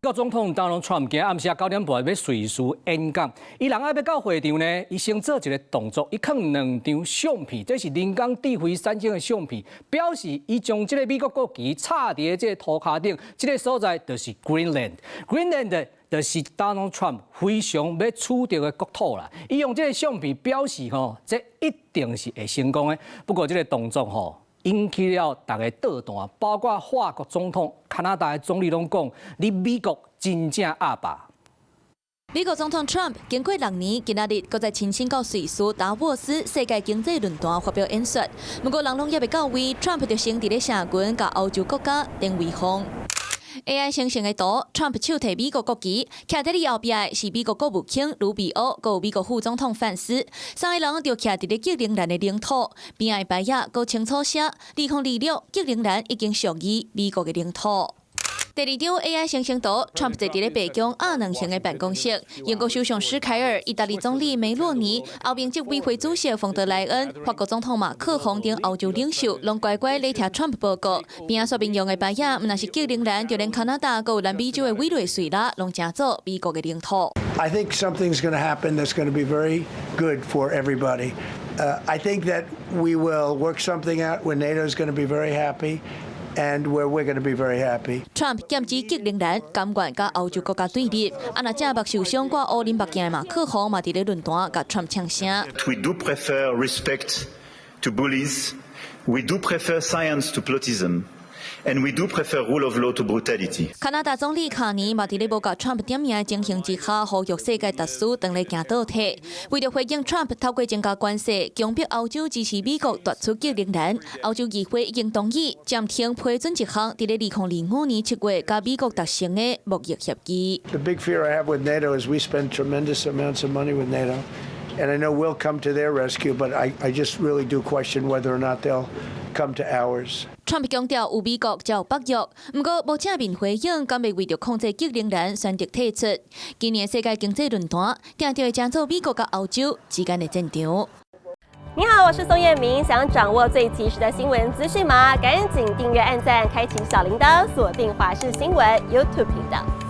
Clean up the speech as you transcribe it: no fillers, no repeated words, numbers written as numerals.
美國總統 Donald Trump 今暗時9點半欲瑞士演講，伊人猶未到會場呢，伊先做一個動作，伊囥兩張相片，這是人工智慧產生的相片，表示伊將這个美國國旗插佇這个塗跤頂，這个所在就是 Greenland。Greenland 就是 Donald Trump 非常欲取得的國土啦。伊用這个相片表示吼，這一定是會成功的。不過這个動作吼，引起了逐家倒彈，包括法國總統、加拿大的總理攏講，你美國真正鴨霸。美國總統 Trump 經過6年，今仔日閣再親身到瑞士達沃斯世界經濟論壇發表演說。不過人攏猶未到位，Trump 就先佇咧社群共歐洲國家電威風。AI 生成的圖，Trump 手提美國國旗，徛佇伊後壁的是美國國務卿盧比歐，閣有美國副總統范斯，三个人就徛佇咧格陵蘭的領土邊仔的牌仔，閣清楚寫：2026格陵蘭已經屬於美國的領土。第二張 AI 生成圖，Trump 坐佇咧白宮鴨卵形的辦公室，英國首相施凱爾、意大利總理梅洛尼、歐盟執委會主席馮德萊恩、法國總統馬克宏等歐洲領袖，攏乖乖咧聽 Trump 報告。邊仔說明用的牌仔，毋但是格陵蘭，就連加拿大、閣有南美洲的委內瑞拉，攏成做美國的領土。 I think something's going to happen that's going to be very good for everybody. I think that we will work something out where NATO is going to be very happy and where we're going to be very happy. Trump 劍指格陵蘭，甘願佮歐洲國家對立。啊，若正目受傷掛烏輪目鏡的馬克宏嘛，佇咧論壇共 Trump 嗆聲。 We do prefer respect to bullies. We do prefer science to plotism. And we do prefer rule of law to brutality. 加拿大總理卡尼嘛，佇咧無共 Trump 點名的情形之下，呼籲世界秩序轉來行倒退。為著回應 Trump 透過增加關稅，強迫歐洲支持美國奪取格陵蘭，歐洲議會已經同意暫停批准一項佇咧2025年7月佮美國達成的貿易協議。 The big fear I have with NATO is we spend tremendous amounts of money with NATO, and I know we'll come to their rescue, but I just really do question whether or not they'll come to ours. Trump 強調有美國才有北約，毋過無正面回應，敢會為著控制格陵蘭選擇退出。今年世界經濟論壇定定會成做美國佮歐洲之間的戰場。你好，我是宋燕明，想掌握最及時的新聞資訊嗎？趕緊訂閱、按讚、開啟小鈴鐺，鎖定華視新聞 YouTube 頻道。